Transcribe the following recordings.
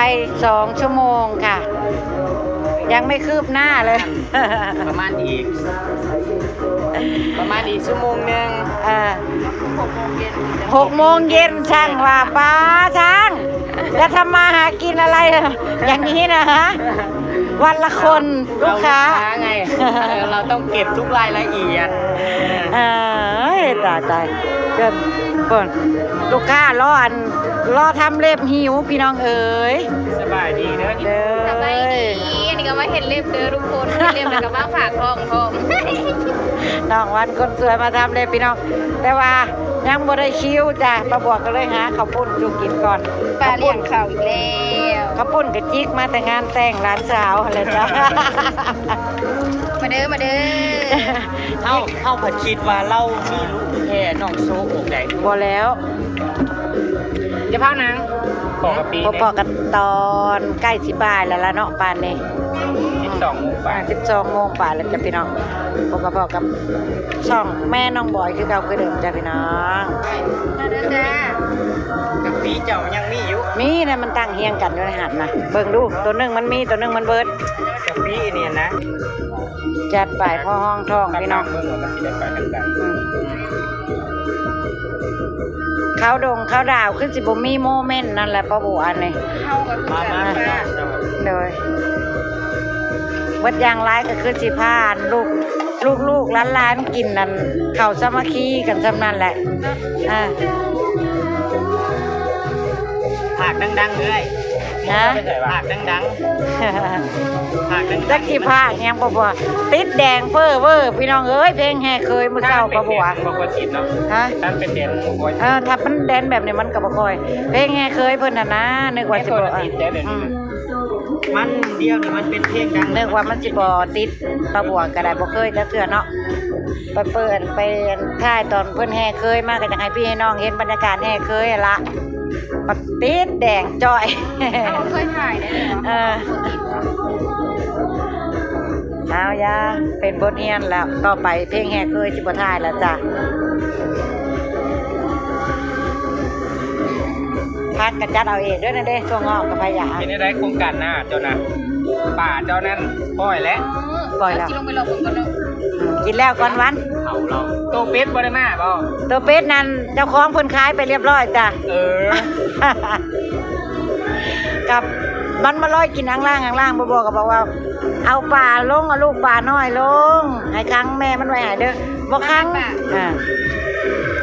ໄປສອງຊົ່ວໂມງຄ່ະ ຍັງໄມ່ຄືບໜ້າເລີຍ. ປະມານອີກ ປະມານອີກຊົ່ວໂມງໜຶ່ງ. ເອີ ຫົກໂມງເຢັນ ຊ່າງວ່າ ປ້າ ຊ່າງ ຈະທຳມາຫາກິນອະໄລຢ່າງນີ້ນະ ວັນລະຄົນ ລູກຄ້າ ເຮົາລູກຄ້າໄງ ເອີ ເຮົາຕ້ອງເກັບທຸກລາຍລະອຽດ. ເອີຍ ຕາຍ ຕາຍ ເກີນ ເບິ່ງ ລູກຄ້າລໍອັນ ລໍທຳເລັບຫິວ ພີ່ນ້ອງເອີຍ. ສະບາຍດີເດີ ເດີ ສະບາຍດີ. ອັນນີ້ກໍມາເຮັດເລັບເດີທຸກຄົນ ເຮັດເລັບແລ້ວກໍມາຝາກທ້ອງພ້ອມ. ນ້ອງວັນຄົນສວຍມາທຳເລັບພີ່ນ້ອງ ແຕ່ວ່າຍັງບໍ່ໄດ້ຄິວຈ້າ ປ້າບົວກໍເລີຍຫາເຂົ້າປຸ້ນສູ່ກິນກ່ອນ. ປ້າລ້ຽງເຂົ້າອີກແລ້ວ. ເຂົ້າປຸ້ນກໍຈິກມາແຕ່ງານແຕ່ງຫຼານສາວຫັ້ນແຫຼະຈ້າ. ມາເດີ ມາເດີ. ເຮົາ ເຮົາພັດຄິດວ່າລາວມີລູກແທ້ນ້ອງໂຊໂອກໃດ. ບໍ່ແລ້ວ ຢ່າພາວນາງ ພໍກັບປີ ພໍ ພໍກັບຕອນໃກ້ຊິບ່າຍແລ້ວລະເນາະ ປານນີ້ ສິບສອງໂມງປາຍ ສິບສອງໂມງປາຍແລ້ວຈ້າພີ່ນ້ອງ. ພໍກັບ ພໍກັບຊ່ອງແມ່ນ້ອງບອຍຄືເກົ່າຄືເດີມຈ້າພີ່ນ້ອງ. ມາເດີຈ້າ. ກັບປີເຈົ້າຍັງມີຢູ່ ມີນະ ມັນຕັ້ງຮຽງກັນຢູ່ໃນຫັ້ນນະ. ເບິ່ງດູ ໂຕໜຶ່ງມັນມີ ໂຕໜຶ່ງມັນເບິດ. ກັບປີນີ້ນະ ຈັດໄປພໍຮອງທ້ອງພີ່ນ້ອງ. ເບິ່ງວ່າມັນຊິໄດ້ໄປທາງໃດ. ອືມ ເຂົ້າດົງເຂົ້າດາວຄືຊິບໍ່ມີໂມເມັນນັ້ນແຫຼະ ປ້າບົວ ອັນນີ້. ມາ ມາ ມາ ໂດຍ ເບິດຢ່າງຫຼາຍກໍຄືຊິພາອັນລູກ ລູກໆຫຼານໆກິນອັນເຂົ້າສາມັກຄີກັນສ່ຳນັ້ນແຫຼະ. ອ່າ ພາກດັງໆເອື້ອຍ. ຮະ? ພາກດັງໆ ພາກດັງໆ. ຈັກຊິພາກຫຍັງ ປ້າບົວ ຕິດແດງເຟີ້ເວີພີ່ນ້ອງເອີຍ. ເພງແຫ່ເຄີຍມື້ເຊົ້າ ປ້າບົວ ບໍ່ຄ່ອຍຕິດເນາະ. ຮະ? ຖ້າເປັນແດນບໍ່ຄ່ອຍ ເອີ ຖ້າມັນແດນແບບນີ້ມັນກໍບໍ່ຄ່ອຍ. ເພງແຫ່ເຄີຍເພິ່ນຫັ້ນນະ ນຶກວ່າຊິບໍ່ ອືມ ມັນດຽວນີ້ມັນເປັນເພງດັງ ນຶກວ່າມັນຊິບໍ່ຕິດ. ປ້າບົວກໍໄດ້ບໍ່ເຄີຍຈັກເທື່ອເນາະ. ໄປເປີດ ໄປຖ່າຍຕອນເພິ່ນແຫ່ເຄີຍມາ ກໍຢາກໃຫ້ພີ່ໃຫ້ນ້ອງເຫັນບັນຍາກາດແຫ່ເຄີຍຫັ້ນລະ ບັດຕິດແດງຈ້ອຍ. ເຮົາເຄີຍຖ່າຍໄດ້ເລີຍ. ເອີ ເອົາ ຢ່າ ເປັນບົດຮຽນແລ້ວ ຕໍ່ໄປເພງແຫ່ເຄີຍຊິບໍ່ຖ່າຍແລ້ວຈ້າ. ຜັກກໍຈັດເອົາເອງເດີ ນັ້ນເດ້ ຖົ່ວງອກກັບພະຍາ. ເປັນຈັ່ງໃດໂຄງການໜ້າເຈົ້ານະ? ປາເຈົ້ານັ້ນປ່ອຍແລ້ວ? ປ່ອຍແລ້ວ. ກິນແລ້ວກ່ອນວັນ. ເອົາລອງ. ໂຕເປັດບໍ່ໄດ້ມາບໍ່? ໂຕເປັດນັ້ນເຈົ້າຂອງເພິ່ນຂາຍໄປລຽບລ້ອຍຈ້າ. ເອີ ກັບມັນມາລອຍກິນອ່າງລ້າງ ອ່າງລ້າງ. ບໍ່ ບໍ່ ກໍບອກວ່າ ເອົາປາລົງ ເອົາລູກປານ້ອຍລົງ ໃຫ້ຂັງແມ່ມັນໄວ້ໃຫ້ເດີ. ບໍ່ຂັງ ອ່າ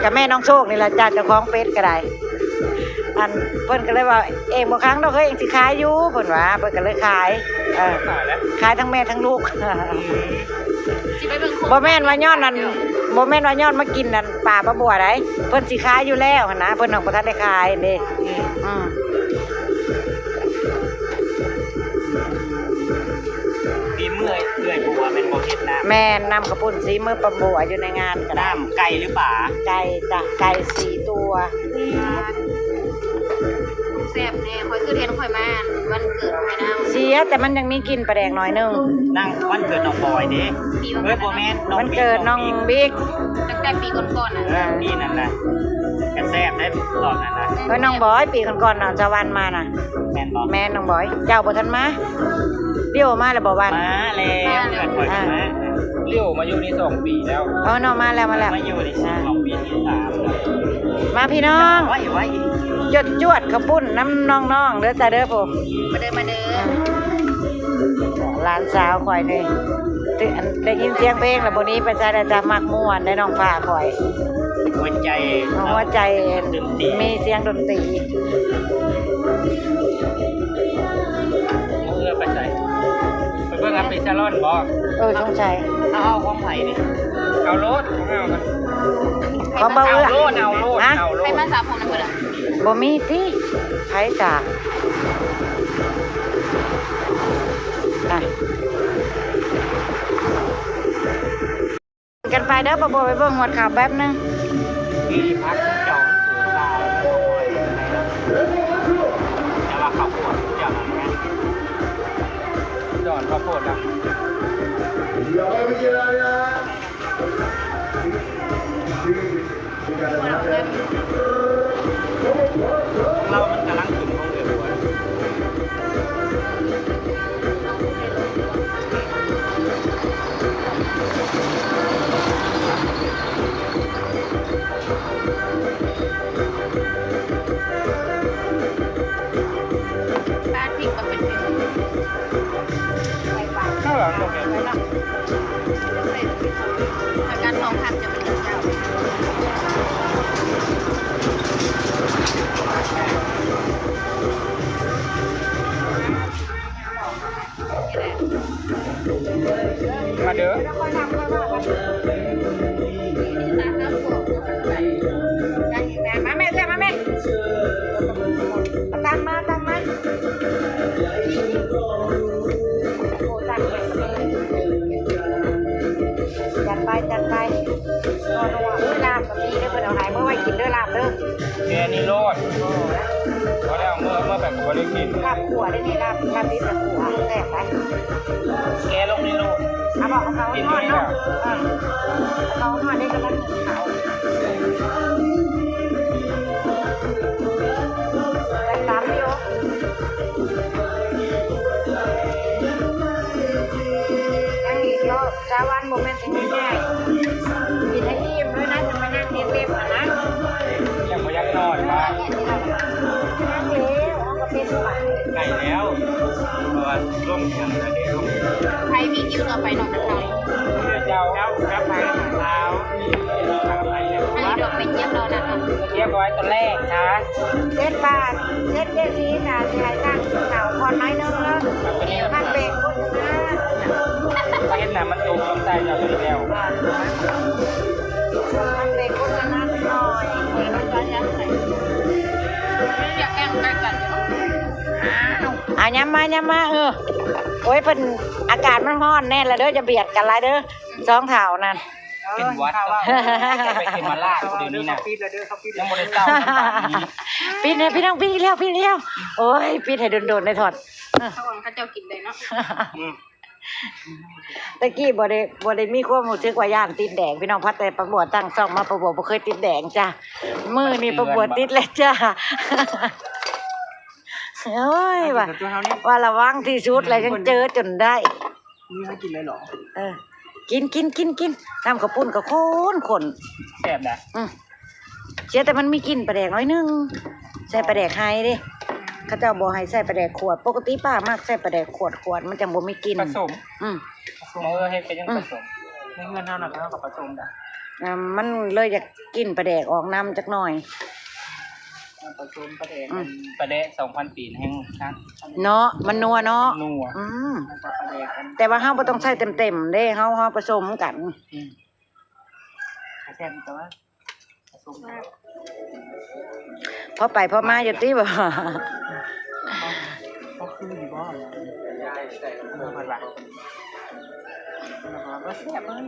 ກໍແມ່ນ້ອງໂຊກນີ້ລະຈ້າ ເຈົ້າຂອງເປັດກໍໄດ້. ອັນ ເພິ່ນກໍເລີຍວ່າ ເອງບໍ່ຂັງດອກເຮີ້ຍ ເອງຊິຂາຍຢູ່ ເພິ່ນວ່າ. ເພິ່ນກໍເລີຍຂາຍ ເອີ ຂາຍແລ້ວ ຂາຍທັງແມ່ທັງລູກ. ອືມ ບໍ່ແມ່ນວ່າຍ້ອນນັ້ນ ບໍ່ແມ່ນວ່າຍ້ອນມາກິນນັ້ນປາປ້າບົວໃດ ເພິ່ນຊິຂາຍຢູ່ແລ້ວຫັ້ນນະ ເພິ່ນຍັງບໍ່ທັນໄດ້ຂາຍເດ້. ອືມ ອືມ ຝີມືເອື້ອຍບົວແມ່ນບໍ່ເຮັດນະ? ແມ່ນ ນ້ຳເຂົ້າປຸ້ນສີມືປ້າບົວ ຢູ່ໃນງານກໍໄດ້. ນ້ຳໄກ່ຫຼືປາ? ໄກ່ຈ້າ ໄກ່ສີ່ຕົວ. ແຊບແນ່ ຂ້ອຍຄືເຫັນຂ້ອຍມາວັນເກີດຂ້ອຍນະ ເສຍ ແຕ່ມັນຍັງມີກິ່ນປາແດກໜ້ອຍໜຶ່ງ. ນາງ ວັນເກີດນ້ອງບອຍເດ້. ເອີ ບໍ່ແມ່ນ ວັນເກີດນ້ອງບິກ ຕັ້ງແຕ່ປີກ່ອນໆນະ. ເອີ ປີນັ້ນນະ ກະແຊບເດ້ຕອນນັ້ນນະ. ເອີ ນ້ອງບອຍ ປີກ່ອນໆນະ ສະຫວັນມານະ. ແມ່ນບໍ່? ແມ່ນ ນ້ອງບອຍ ເຈົ້າບໍ່ທັນມາ. ລິໂອມາແລ້ວບໍ່ວັນ? ມາແລ້ວ ມາແລ້ວ ເພື່ອນຂ້ອຍກໍມາ. ລິໂອມາຢູ່ນີ້ສອງປີແລ້ວ. ເອີເນາະ ມາແລ້ວ ມາແລ້ວ ມາຢູ່ນີ້ສອງປີທີສາມແລ້ວ. ມາພີ່ນ້ອງ ໄວ້ ໄວ້ ຈວດໆ ເຂົ້າປຸ້ນນຳນ້ອງໆເດີຈ້າເດີ. ໂອ້ ມາເດີ ມາເດີ. ຫຼານສາວຂ້ອຍນີ້ ໄດ້ຍິນສຽງເພງແລ້ວບໍ່ໜີໄປໃສແລ້ວຈ້າ. ມັກມ່ວນໄດ໋ນ້ອງຟ້າຂ້ອຍ. ຫົວໃຈ ຫົວໃຈ ມີສຽງດົນຕີ. ມື້ອື່ນໄປໃສ? ໄປເບິ່ງອາເປຊາລອນບໍ? ເອີ ສົງໄສ. ເອົາ ເອົາຂອງໃຜນີ້? ເອົາໂລດ ຂອງເຮົາກັນ. ຂອງເບົາເອື້ອ ເອົາໂລດ ເອົາໂລດ ເອົາໂລດ. ໃຜມາສະຜົມນຳເພິ່ນລະ? ບໍ່ມີຕິ ໃຜຈະ ໄປ ກັນໄປເດີ ປ້າບົວໄປເບິ່ງຮອດເຂົາແປັບໜຶ່ງ. ມີຜັກຈອງ ແຕ່ວ່າເຂົ້າໂພດເຈົ້ານັ້ນແມ່ນ ດອນເຂົ້າໂພດນະ. ຂອງລາວມັນກຳລັງຂຶ້ນຂອງເອື້ອຍບົວ. ເອົາຕັກມາ ຕັກມາ ໂອ້ ຕັກມາ ຈັດໄປ ຈັດໄປ ນົວໆ ເອີຍ ລາບກໍມີເດີ ເພິ່ນເອົາໃຫ້ເມື່ອໄວ້ກິນເດີ ລາບເດີ ແກນີ້ໂລດ ພໍແລ້ວ ເມື່ອ ເມື່ອໄປກໍບໍ່ໄດ້ກິນ ລາບຂົ້ວເດ້ນີ້ ລາບ ລາບດິບ ລາບຂົ້ວ ແຊບໄດ໋ ແກລົງນີ້ໂລດ ເອົາບໍ່ ເອົາເຂົ້າຮ້ອນເນາະ ເອີ ເອົາເຂົ້າຮ້ອນເດ້ ກຳລັງໜຶ້ງເຂົ້າ ໄດ້ຕຳຢູ່ ຍັງອີກເນາະ ຊາວວັນບໍ່ແມ່ນຊິງ່າຍໆ ກິນໃຫ້ອີ່ມເລີຍນະ ຈັ່ງໄປນັ່ງເຮັດເລັບຫັ້ນນະ ຍັງບໍ່ຢາກນອນຫວາ ຍັງແລ້ວ ເຮົາກໍເປັນຫວັດ ໃກ້ແລ້ວ ເພາະວ່າລົງຄົນແລ້ວເດ້ ໃຜມີຄິວຕໍ່ໄປເນາະ ກັບເຮົາ ເຈົ້າ ເຈົ້າ ກັບໃຜ ລາວ ໃຫ້ດອກໄປຈຽບເຮົານະ ຈຽບໄວ້ຕົນແລກຊະ ເຈັດບາດ ເຈັດເຈັດສີ່ນະ ຊິໃຫ້ຕັ້ງເສົາກ່ອນໄມ້ໜຶ່ງເດີ ພັກເບຣກໂຄສະນາ ເຫັນນະ ມັນຕົກລົງໃສ່ເຈົ້າຢູ່ແລ້ວ ພັກເບຣກໂຄສະນາໜ້ອຍ ຢາກແບ່ງໃກ້ກັນ ອ້າວ ອ່າ ຍຳມາ ຍຳມາ ເອີ ໂອ້ຍ ເພິ່ນ ອາກາດມັນຮ້ອນແນ່ລະເດີ ຢ່າບຽດກັນຫຼາຍເດີ ສອງເຖົ້ານັ້ນ ເປັນຫວັດ ເອີ ເຂົາວ່າ ໄປເຂັມມາລາດ ເຂົາວ່າ ດຽວນີ້ນະ ເຂົາປິດແລ້ວເດີ ເຂົາປິດແລ້ວ ຍັງບໍ່ໄດ້ເຊົາ ປິດແນ່ ພີ່ນ້ອງ ປິດອີກແລ້ວ ປິດອີກແລ້ວ ໂອ້ຍ ປິດໃຫ້ດົນໆ ໄດ້ຖອດ ເອີ ເຂົາເຈົ້າກິນໄດ້ເນາະ ອືມ ແຕ່ກີ້ບໍ່ໄດ້ ບໍ່ໄດ້ມີຄວາມຮູ້ສຶກວ່າຢ້ານຕິດແດງ ພີ່ນ້ອງ ພັດແຕ່ປ້າບົວຕັ້ງຊ່ອງມາ ປ້າບົວບໍ່ເຄີຍຕິດແດງຈ້າ ມື້ນີ້ປ້າບົວຕິດແລ້ວຈ້າ ໂອ້ຍ ວ່າ ວ່າລະວັງທີ່ສຸດແລ້ວ ຍັງເຈີຈົນໄດ້ ນີ້ໃຫ້ກິນເລີຍເຫາະ? ເອີ ກິນ ກິນ ກິນ ກິນ ນ້ຳເຂົ້າປຸ້ນກໍຂຸ້ນໆ ແຊບນະ ອືມ ເສຍແຕ່ມັນມີກິ່ນປາແດກໜ້ອຍໜຶ່ງ ໃສ່ປາແດກໄຮເດ້ ເຂົາເຈົ້າບໍ່ໃຫ້ໃສ່ປາແດກຂວດ ປົກກະຕິປ້າມັກໃສ່ປາແດກຂວດ ຂວດມັນຈັ່ງບໍ່ມີກິ່ນ ປະສົມ ອືມ ເອີ ເຮັດກໍຍັງປະສົມ ໃນເຮືອນເຮົານະ ເຮົາກໍປະສົມໄດ້ ອ່າ ມັນເລີຍຢາກກິ່ນປາແດກອອກນຳຈັກໜ້ອຍ ປະສົມປາແດກ ອືມ ປາແດກສອງພັນປີແຮງຄັກ ເນາະ ມັນນົວເນາະ ນົວ ອືມ ແຕ່ວ່າເຮົາບໍ່ຕ້ອງໃສ່ເຕັມໆເດ້ ເຮົາ ເຮົາປະສົມກັນ ອືມ ແຊບແຕ່ວ່າ ພໍໄປພໍມາຢູ່ຕິບໍ່ ບໍ່ຄືຢູ່ບໍ່ ເພິ່ນວ່າ ເພິ່ນວ່າບໍ່ແຊບເລີຍ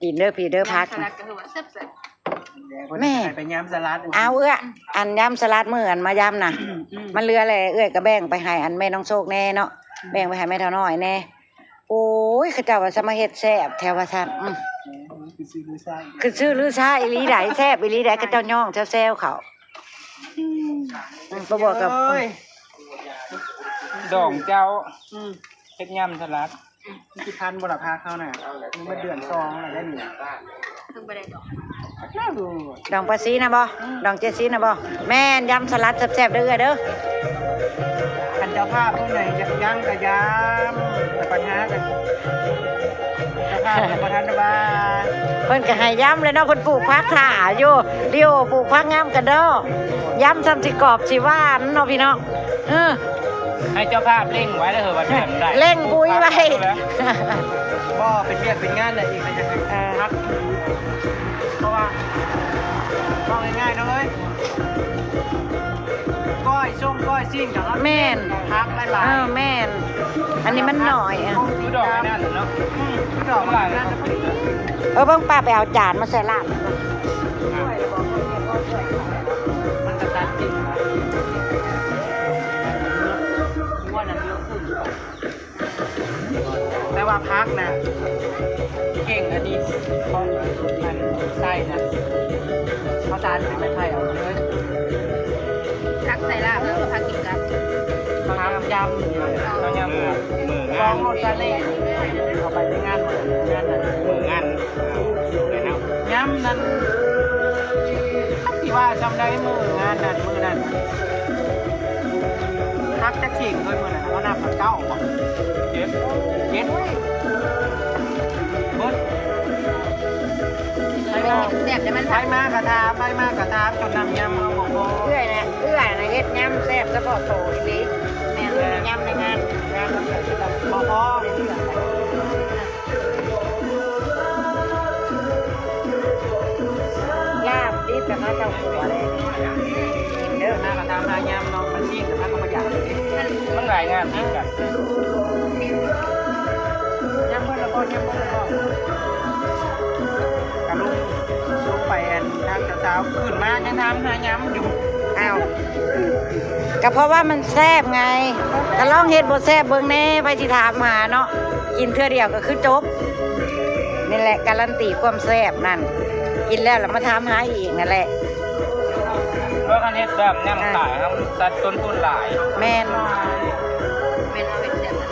ກິນເດີພີ່ເດີ ຍຳ ຜັກ ສະຫຼັດກໍຄືວ່າແຊບໆ ແມ່ ໄປຍຳສະຫຼັດ ເອົາເອື້ອ ອັນຍຳສະຫຼັດມື້ອັນມາຍຳນະ ອືມ ມັນເຫຼືອແຫຼະ ເອື້ອຍກໍແບ່ງໄປໃຫ້ອັນແມ່ນ້ອງໂຊກແດ່ເນາະ ອືມ ແບ່ງໄປໃຫ້ແມ່ເຖົ້ານ້ອຍແດ່ ໂອ້ຍ ເຂົາເຈົ້າວ່າສະມາເຮັດແຊບແທ້ວ່າຊັ້ນ ອືມ ຄືຊື່ລືຊາ ຄືຊື່ລືຊາອີ່ຫຼີໃດ ແຊບອີ່ຫຼີໃດ ເຂົາເຈົ້າຍ້ອງແຊວໆເຂົາ ອືມ ອືມ ບໍ່ບອກກັບ ເອີຍ ດອງເຈົ້າ ອືມ ເຮັດຍຳສະຫຼັດ ມັນຊິທັນບໍ່ລະ ພາເຮົານະ ມັນເດືອນສອງແລ້ວເດ້ນີ້ ເພິ່ນບໍ່ໄດ້ດອງ ດອງປາຊີນະບໍ່? ອືມ ດອງເຈຊີນະບໍ່? ແມ່ນ ຍຳສະຫຼັດແຊບໆເດີເອື້ອຍເດີ ຄັນເຈົ້າພາບຜູ້ໃດຢາກຍຳກໍຍຳ ແຕ່ບັນຫາກໍ ເຈົ້າພາບເພິ່ນບໍ່ທັນໄດ້ວ່າ ເພິ່ນກໍໃຫ້ຍຳແຫຼະເນາະ ເພິ່ນປູກຜັກຖ້າຢູ່ ລິໂອ ປູກຜັກງາມກະດໍ້ ຍຳຊ່ຳຊິກອບຊິຫວານເນາະພີ່ນ້ອງ ເອີ ໃຫ້ເຈົ້າພາບເລັ່ງໄວ້ເດີ ວ່າເດືອນໃດ ເລັ່ງບຸຍໄວ້ ບໍ່ ເປັນວຽກເປັນງານແຫຼະ ອີກມັນຈະ ເອີ ພັກ ເພາະວ່າ ເວົ້າງ່າຍໆເນາະເອີຍ ກ້ອຍຊົງກ້ອຍຊີ້ນກໍ ແມ່ນ ພັກຫຼາຍໆ ເອີ ແມ່ນ ອັນນີ້ມັນໜ້ອຍ ຄືດອກອັນນັ້ນເນາະ ອືມ ຄືດອກອັນນັ້ນ ເອີ ເບິ່ງປ້າໄປເອົາຈານມາໃສ່ລາດ ມັນກະຕັດກິນ ງົວນັ້ນເຫຼືອຄຶ່ງ ແຕ່ວ່າຜັກນະ ເກັ່ງອັນນີ້ຂອງອັນໃສ່ນະ ເຂົາສານເປັນໄມ້ໄຜ່ເອົາເລີຍ ຜັກໃສ່ລາບແລ້ວກໍຜັກກິນກັບ ເຂົາຍຳ ເຂົາຍຳ ມື້ງານ ລອງໂລດຊາເລ້ງ ເຂົ້າໄປໃນງານ ງານນັ້ນ ມື້ງານ ຍຳນັ້ນ ຈັກຊິວ່າຊ່ຳໃດ ມື້ງານນັ້ນ ມື້ນັ້ນ ຜັກຈັກເຂ່ງເລີຍມື້ນັ້ນ ເຮົານັບເກົ້າບໍ່ ເຈັດ ເຈັດ ເບິດ ໃຜມາ ແຊບແຕ່ມັນ ໃຜມາກະຖາມ ໃຜມາກະຖາມ ຈົນນ້ຳຍຳເຮົາບໍ່ພໍ ເອື້ອຍນະ ເອື້ອຍນະເຮັດຍຳແຊບສະເພາະໂຕອີ່ຫຼີ ແມ່ນ ຍຳໃນງານ ງານບໍ່ພໍ ລາບດິ ຈະມາເຈົ້າຂົວແລ້ວ ກິນເດີ ຫາກະຕາມຫາຍາມເນາະ ມັນມີກະທາກະບໍ່ຢາກ ມັນຫຼາຍງານຕິດກັນ ຍາມເບິດລະບໍ່ ຍາມເບິດລະບໍ່ ກະລຸກ ລຸກໄປອັນ ທາງສາວໆ ຂຶ້ນມາຍັງຖາມຫາຍາມຢູ່ ອ້າວ ກະເພາະວ່າມັນແຊບໄງ ກະລອງເຮັດບໍ່ແຊບເບິ່ງແດ່ ໃຜຊິຖາມຫາເນາະ ກິນເທື່ອດຽວກະຄືຈົບ ນີ້ແຫຼະ ກາຣັນຕີຄວາມແຊບນັ້ນ ກິນແລ້ວລະມາຖາມຫາອີກນັ້ນແຫຼະ ເພາະຄັນເຮັດແບບຍຳຂາຍ ເຮົາຕັດຕົ້ນທຶນຫຼາຍ ແມ່ນ ແມ່ນເຮົາເຮັດແບບນັ້ນ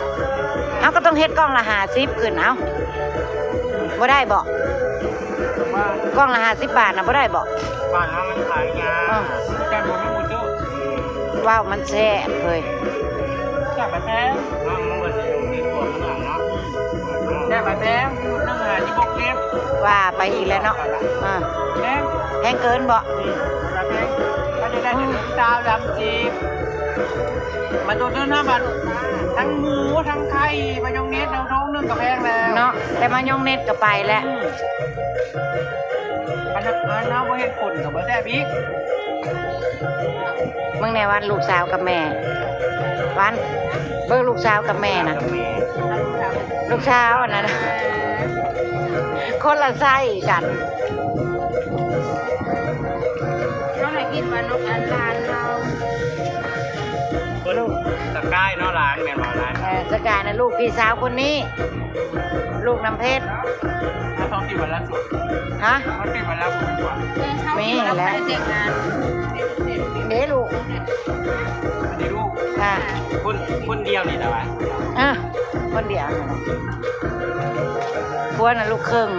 ເຮົາກະຕ້ອງເຮັດກ່ອງລະຫ້າສິບຂຶ້ນ ເອົ້າ ບໍ່ໄດ້ບໍ? ກ່ອງລະຫ້າສິບບາດນະ ບໍ່ໄດ້ບໍ? ບ້ານເຮົາມັນຂາຍຍາກ ເອີ ແຕ່ບໍ່ມີໝູຈຸ ວ້າວ ມັນແຊບເຮີຍ ແຊບແທ້ ເອົາ ມັນເບິດຢູ່ໃນຕົວເມືອງເນາະ ແຊບແທ້ ຊຸດໜຶ່ງຫ້າສິບຫົກສິບ ວ່າໄປອີກແລ້ວເນາະ ເອີ ແພງ ແພງເກີນບໍ? ອືມ ວ່າແພງ ເຂົາຈະໄດ້ເຖິງຊາວສາມສິບ ມາຕົວເດີນນະ ບາດທັງໝູ ທັງໄຂ່ ມາຍອງເນສ ເອົາຖົງໜຶ່ງກະແພງແລ້ວເນາະ ແຕ່ມາຍອງເນສກະໄປແລ້ວ ອືມ ພະນັກງານເຮົາບໍ່ເຮັດຄົນກະບໍ່ແຊບອີກ ເບິ່ງແນ່ ວັນລູກສາວກັບແມ່ ວັນ ເບິ່ງລູກສາວກັບແມ່ນະ ລູກສາວອັນນັ້ນ ຄົນລະໄຊກັນ ເຮົາໃຫ້ກິນວ່ານົກອັນລານເຮົາ ລູກສະກາຍເນາະ ຫຼານແມ່ນບໍ່ ຫຼານ ເອີ ສະກາຍນະ ລູກພີ່ສາວຄົນນີ້ ລູກນ້ຳເພັດ ເຮົາຕ້ອງກິນວັນລະສຸດ ຮະ ເຮົາກິນວັນລະສຸດ ມີແລ້ວ ເດລູກ ອັນນີ້ລູກ ອ່າ ຄົນ ຄົນດຽວນີ້ລະຫວາ ອ່າ ຄົນດຽວນີ້ລະ ຜົວນະລູກເຄິ່ງ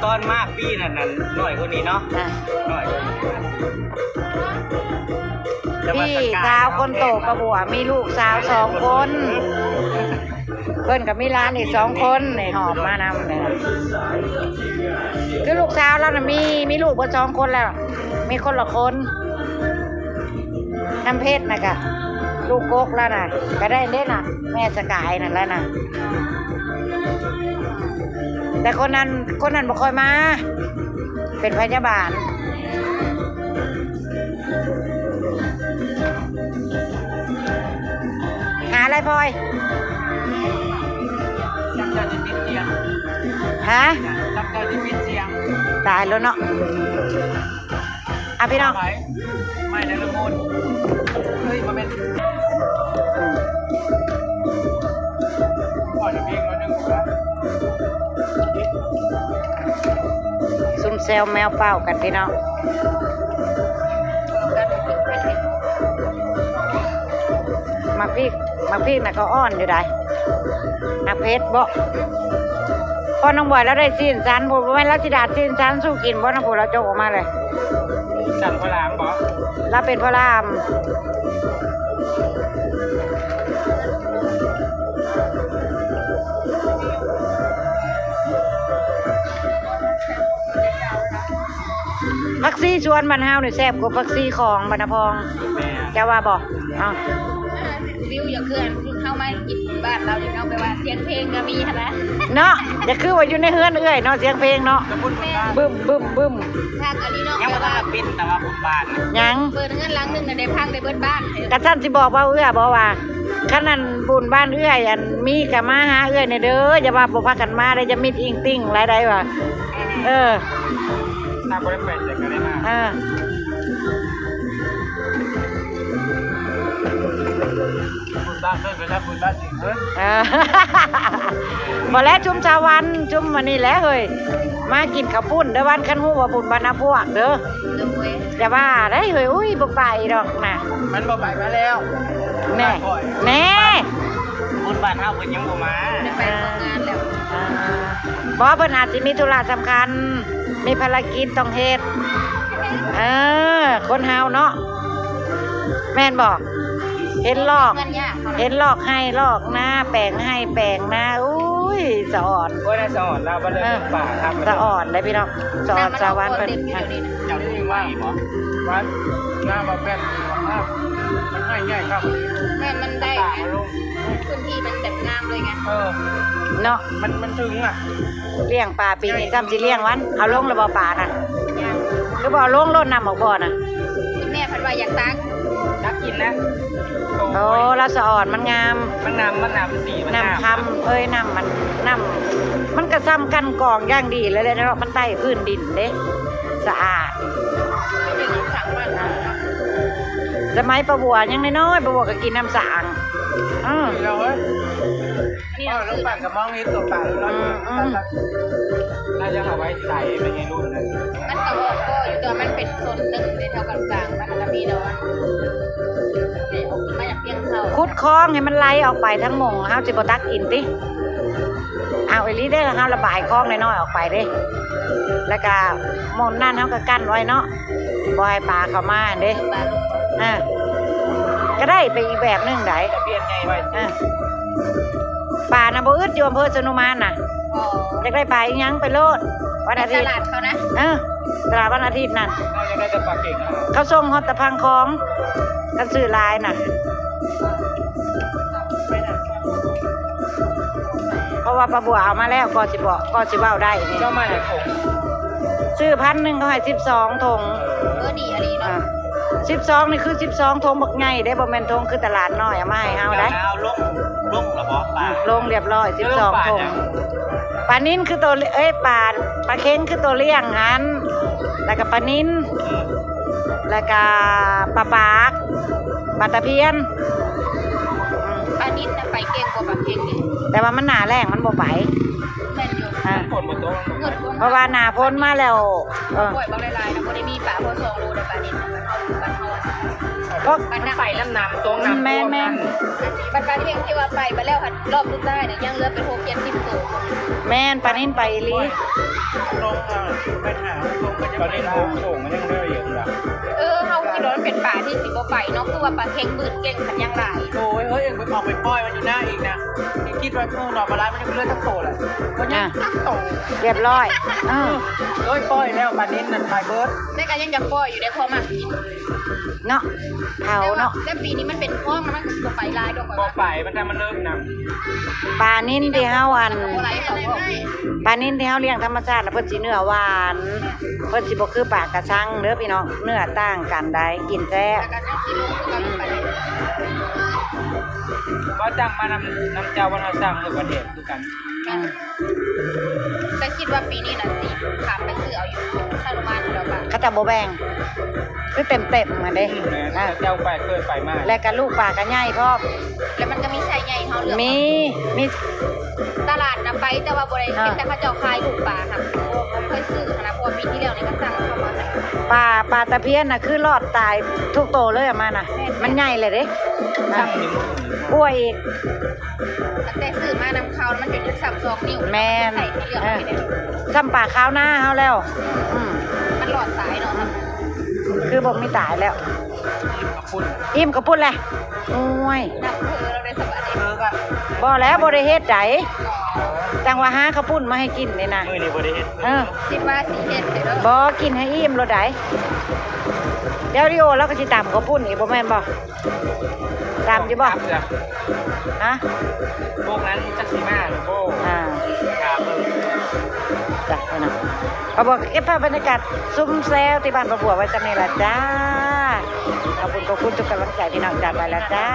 ຕອນມາປີນັ້ນ ນັ້ນໜ້ອຍກວ່ານີ້ເນາະ ອ່າ ໜ້ອຍກວ່ານີ້ ພີ່ສາວຄົນໂຕກະບົວ ມີລູກສາວສອງຄົນ ເພິ່ນກະມີຫຼານອີກສອງຄົນ ໄດ້ຫອບມານຳ ຄືລູກສາວລາວນະ ມີ ມີລູກເບິດສອງຄົນແລ້ວ ມີຄົນລະຄົນ ນ້ຳເພັດນະກະ ລູກກົກລາວນະ ກະໄດ້ເດ້ນະ ແມ່ສະກາຍນັ້ນລະນະ ແຕ່ຄົນນັ້ນ ຄົນນັ້ນບໍ່ຄ່ອຍມາ ເປັນພະຍາບານ ຫາໄລພອຍ ຮະ ຕາຍແລ້ວເນາະ ອ່ະ ພີ່ນ້ອງ ໄມ້ນະລະມຸນ ເຮີ້ຍ ບໍ່ແມ່ນ ອືມ ປອຍເພງໜ້ອຍໜຶ່ງ ຊຸມແຊວແມວເປົ່າກັນພີ່ນ້ອງ ໝາກພິກ ໝາກພິກນະກະອ່ອນຢູ່ໃດ໋ ໝາກເຜັດບໍ ພໍນ້ອງບອຍລາວໄດ້ຊີ້ນສັນ ບໍ່ແມ່ນລາວຊິດາດຊີ້ນສັນສູ່ກິນບໍ ນຳຜູ້ລາວຈົກອອກມາເລີຍ ສັນພະລາມບໍ ລາວເປັນພະລາມ. ຜັກຊີສວນບ້ານເຮົານີ້ແຊບກວ່າຜັກຊີຂອງບັນນະພອງ ແມ່ນ ເຈົ້າວ່າບໍ່? ເອົ້າ ວິວຢາກຄືອັນເຮົາມາກິນບ້ານລາວນີ້ເນາະ ແບບວ່າສຽງເພງກະມີຫັ້ນນະ ເນາະ ຢາກຄືວ່າຢູ່ໃນເຮືອນເອື້ອຍເນາະ ສຽງເພງເນາະ ແມ່ນ ບຶ້ມໆໆ ຄັກອີ່ຫຼີເນາະ ຍັງບໍ່ທັນໄດ້ປິດ ແຕ່ວ່າບຸນບ້ານນະ ຍັງ ເປີດເຮືອນຫຼັງໜຶ່ງນະ ໄດ້ພັງໄດ້ເບິດບ້ານ ກະຊັ້ນຊິບອກວ່າເອື້ອຍ ບອກວ່າ ຄັນອັນບຸນບ້ານເອື້ອຍ ອັນມີກະມາຫາເອື້ອຍແດ່ເດີ ຢ່າວ່າບໍ່ພາກັນມາເດີ ຢ່າມິດອິງຕິ່ງຫຼາຍໃດວ່າ ເອີ ຖ້າບໍ່ໄດ້ໄປໃສກະໄດ້ມາ ເອີ ບຸນບ້ານເພິ່ນໄປທຳບຸນບ້ານອີກເອີ ເອີ ບໍ່ແລະ ຊຸມຊາວວັນ ຊຸມອັນນີ້ແຫຼະເຮີ້ຍ ມາກິນເຂົ້າປຸ້ນເດີວັນ ຄັນຮູ້ວ່າບຸນບ້ານນາພວກເດີ ໂດຍ ຢ່າວ່າໄດ໋ເຮີ້ຍ ອຸ້ຍ ບໍ່ໄປດອກນະ ມັນບໍ່ໄປມາແລ້ວ ແນ່ ແນ່ ບຸນບ້ານເຮົາເພິ່ນຍັງບໍ່ມາ ໄດ້ໄປເມືອງງານແລ້ວ ອ່າ ບໍ່ ເພິ່ນອາດຊິມີທຸລະສຳຄັນ ມີພາລະກິດຕ້ອງເຮັດ ເອີ ຄົນເຮົາເນາະ ແມ່ນບໍ່? ເຫັນລອກ ເຫັນລອກໄຮ່ລອກນາ ແປງໄຮ່ແປງນາ ອຸ້ຍ ສະອອນ ໂອ້ຍ ສະອອນລາວ ເອີ ສະອອນເດ້ພີ່ນ້ອງ ສະອອນສາວວັນເພິ່ນ ເຈົ້າໄດ້ຍິນວ່າບໍ່ ວ່ານາບໍ່ແປນ ມັນໄຮ່ໃຫຍ່ຄັກ ແມ່ນ ມັນໄດ້ ພື້ນທີ່ມັນແບບງາມເລີຍໄງ ເອີ ເນາະ ມັນ ມັນເຖິງອະ ລ້ຽງປາປີນີ້ຊ້ຳຊິລ້ຽງມັນ ເອົາລົງແລ້ວບໍ່ປານະ ຍັງ ຄື ບໍ່ເອົາລົງໂລດ ນ້ຳອອກບໍ່ນະ? ແມ່ເພິ່ນວ່າຢາກຕັກ ຕັກກິນນະ. ໂອ້ ລາວສະອອນ ມັນງາມ ມັນນ້ຳ ມັນນ້ຳສີ ມັນ ນ້ຳ ນ້ຳຄຳ ເອີຍ ນ້ຳມັນ ນ້ຳ ມັນກະຊ່ຳກັ່ນກອງຢ່າງດີເລີຍແຫຼະເນາະ ມັນໄຕ່ພື້ນດິນເດ້ ສະອາດ. ສະໄໝປ້າບົວຍັງນ້ອຍໆ ປ້າບົວກະກິນນ້ຳສາງ ອື ເອົາລົງປາກກະມອງເຮັດຕົວປາເລີຍ ອື ອື ໜ້າຈະເອົາໄວ້ໃສ່ໄປໃຫ້ລຸ້ນນະ. ມັນກະບໍ່ພໍຢູ່ ແຕ່ວ່າມັນເປັນສ່ວນໜຶ່ງໃນແຖວກາງໆ ມັນກະມີດອກ ເອົາຂຶ້ນມາຈາກພຽງເຂົາ ຂຸດຄອງໃຫ້ມັນໄຫຼອອກໄປທາງໝ່ອງເຮົາຊິບໍ່ຕັກກິນຕິ. ເອົາອີ່ຫຼີເດ້ ເຮົາລະບາຍຄອງນ້ອຍໆອອກໄປເດ້ ລະກະໝ່ອງນັ້ນເຮົາກະກັ້ນໄວ້ເນາະ ບໍ່ໃຫ້ປາເຂົ້າມາເດ້. ເອີ ກະໄດ້ໄປອີກແບບໜຶ່ງໃດ໋ ເອີ ປານະບໍ່ອຶດ ຢູ່ອຳເພີສະໜຸມານນະ ຢາກໄດ້ປາອີ່ຫຍັງໄປໂລດ ວັນອາທິດ ຕະຫຼາດເຂົານະ ເອີ ຕະຫຼາດວັນອາທິດນັ້ນ ເຮົາຢາກໄດ້ແຕ່ປາເກັງ ເຂົາສົ່ງຮອດແຕ່ພັງຄອງ ຄັນຊື້ຫຼາຍນະ. ເພາະວ່າປ້າບົວເອົາມາແລ້ວ ກໍຊິບອກ ກໍຊິເວົ້າໄດ້ນີ້ ເຈົ້າມາຫຼາຍຖົງ ຊື້ພັນໜຶ່ງເຂົາໃຫ້ສິບສອງຖົງ ເອີ ເອີ ດີອີ່ຫຼີເນາະ ອາ ສິບສອງນີ້ຄືສິບສອງຖົງບັກໃຫຍ່ເດ້ ບໍ່ແມ່ນຖົງຄືຕະຫຼາດນ້ອຍເອົາມາໃຫ້ເຮົາໄດ໋. ເອົາລົງ ລົງລະບໍ່ປາ? ອື ລົງລຽບຮ້ອຍ ສິບສອງຖົງ. ປານິນຄືໂຕ ເອີຍ ປາ ປາເຄັງຄືໂຕລ້ຽງຫັ້ນ ລະກະປານິນ ລະກະປາປາກ ປາຕະພຽນ ອື ປານິນນະໄປເກັ່ງກວ່າປາເຄັງອີກ ແຕ່ວ່າມັນໜ້າແລ້ງມັນບໍ່ໄປ ແມ່ນຢູ່ ອາ ຝົນບໍ່ຕົກ ເພາະວ່າໜ້າຝົນມາແລ້ວ ເອີ ປ່ອຍບັກຫຼາຍໆນະ ບໍ່ໄດ້ມີປາພໍສອງໂລໄດ໋ປານິນນະ ບ້ານເຮົາ ບ້ານເຮົາ ມັນໄປນຳນ້ຳຕົງນ້ຳ ແມ່ນໆ ບັດປາເຄັງທີ່ວ່າໄປມາແລ້ວຫັ້ນ ລອບສຸດທ້າຍນະ ຍັງເຫຼືອເປັນຫົກເຈັດສິບໂຕ. ແມ່ນ ປານິນໄປອີ່ຫຼີ ລົງ ເອີ ໄປຫາລົງໄປ ປານິນຫົກໂຂງມັນຍັງເຫຼືອຢູ່ນະ. ເອີ ເຮົາຄິດວ່າມັນເປັນປາທີ່ຊິບໍ່ໄປເນາະ ຄືວ່າປາເຄັງບືດເກັ່ງຫັ້ນຍັງຫຼາຍ. ໂອ້ຍ ເຮີ້ຍ ເອັງໄປເອົາໄປປ່ອຍມັນຢູ່ໜ້າອີກນະ ຄິດວ່າ ໂອ້ ໜອງປາລາຍມັນຍັງເຫຼືອຈັກໂຕລະ ບໍ່ຍັງຈັກໂຕ ລຽບຮ້ອຍ ເອີ ເອີຍ ປ່ອຍແລ້ວ ປານິນນັ້ນໄປເບິດ ແຕ່ກະຍັງຢາກປ່ອຍຢູ່ເດ້ ພໍມັກກິນ ເນາະ ເຜົາເນາະ. ແຕ່ປີນີ້ມັນເປັນຄອງ ມັນກະຊິບໍ່ໄປຫຼາຍດອກ ບໍ່ໄປ ມັນ ມັນເລີກນຳ. ປານິນທີ່ເຮົາ ອັນ ປານິນທີ່ເຮົາລ້ຽງທຳມະຊາດນະ ເພິ່ນຊິເນື້ອຫວານ ເພິ່ນຊິບໍ່ຄືປາກະຊັງເດີພີ່ນ້ອງ ເນື້ອຕ່າງກັນໄດ໋ ກິນແຊບ. ບໍ່ຈັ່ງມານຳ ນຳເຈົ້າ ບໍ່ເຮົາສັ່ງເລີຍ ປະເທດຄືກັນ. ແຕ່ຄິດວ່າປີນີ້ນະຊິຂ້າມໄປຊື້ເອົາຢູ່ຊານຸມານແລ້ວກະ ເຂົາເຈົ້າບໍ່ແບ່ງ ຄືເຕັມໆຫັ້ນເດ້ ອືມ ແມ່ນ ເຈົ້າໄປ ເຄີຍໄປມາ ແລະກະລູກປາກະໃຫຍ່ພ້ອມ ແລະມັນກະມີໄຊໃຫຍ່ເຮົາເລືອກ ມີ ມີ ຕະຫຼາດນະໄປ ແຕ່ວ່າບໍ່ໄດ້ ເອີ ເຫັນແຕ່ເຂົາເຈົ້າຂາຍລູກປາຫັ້ນ ບໍ່ ບໍ່ເຄີຍຊື້ຫັ້ນນະ ເພາະວ່າປີທີ່ແລ້ວນີ້ກະສັ່ງເຂົ້າມາໃຫ້ ປາ ປາຕະພຽນນະ ຄືລອດຕາຍທຸກໂຕເລີຍ ເອົາມານະ ແມ່ນ ມັນໃຫຍ່ແຫຼະເດ້ ຊ້ຳນີ້ ອ້ວຍອີກ. ຕັ້ງແຕ່ຊື້ມານຳເຂົ້າ ມັນຈົນຊຳສອງນິ້ວ ແມ່ນ ໃສ່ເຫຼືອ ເອີ ຊຳປາຄາວນາເຮົາແລ້ວ ອືມ ມັນລອດຕາຍເນາະ ອືມ ຄືບໍ່ມີຕາຍແລ້ວ ອີ່ມກະປຸ້ນແຫຼະ ໂອ້ຍ ບໍ່ແລ້ວ ບໍ່ໄດ້ເຮັດໃດ ຈັ່ງວ່າຫາເຂົ້າປຸ້ນມາໃຫ້ກິນນີ້ນະ ມື້ນີ້ບໍ່ໄດ້ເຮັດ ເອີ ຄິດວ່າຊິເຮັດເດີ ບໍ່ ກິນໃຫ້ອີ່ມໂລດໃດ ດຽວລິໂອລາວກະຊິຕຳເຂົ້າປຸ້ນອີກ ບໍ່ແມ່ນບໍ່? ຕຳຢູ່ບໍ່? ຕຳຢູ່ ຮະ? ພວກນັ້ນຈັກຊິມາຫຼືບໍ່? ອ່າ ຖາມເບິ່ງ ຈ້ະ ພີ່ນ້ອງ ປ້າບົວກະເກັບພາບບັນຍາກາດຊຸມແຊວທີ່ບ້ານປ້າບົວໄວ້ສ່ຳນີ້ລະຈ້າ. ຂອບຄຸນ ຂອບຄຸນທຸກກຳລັງໃຈ ພີ່ນ້ອງຈ້າ ໄປລະຈ້າ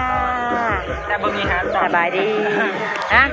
ແຕ່ບໍ່ມີຫາ ສະບາຍດີ ຮະ?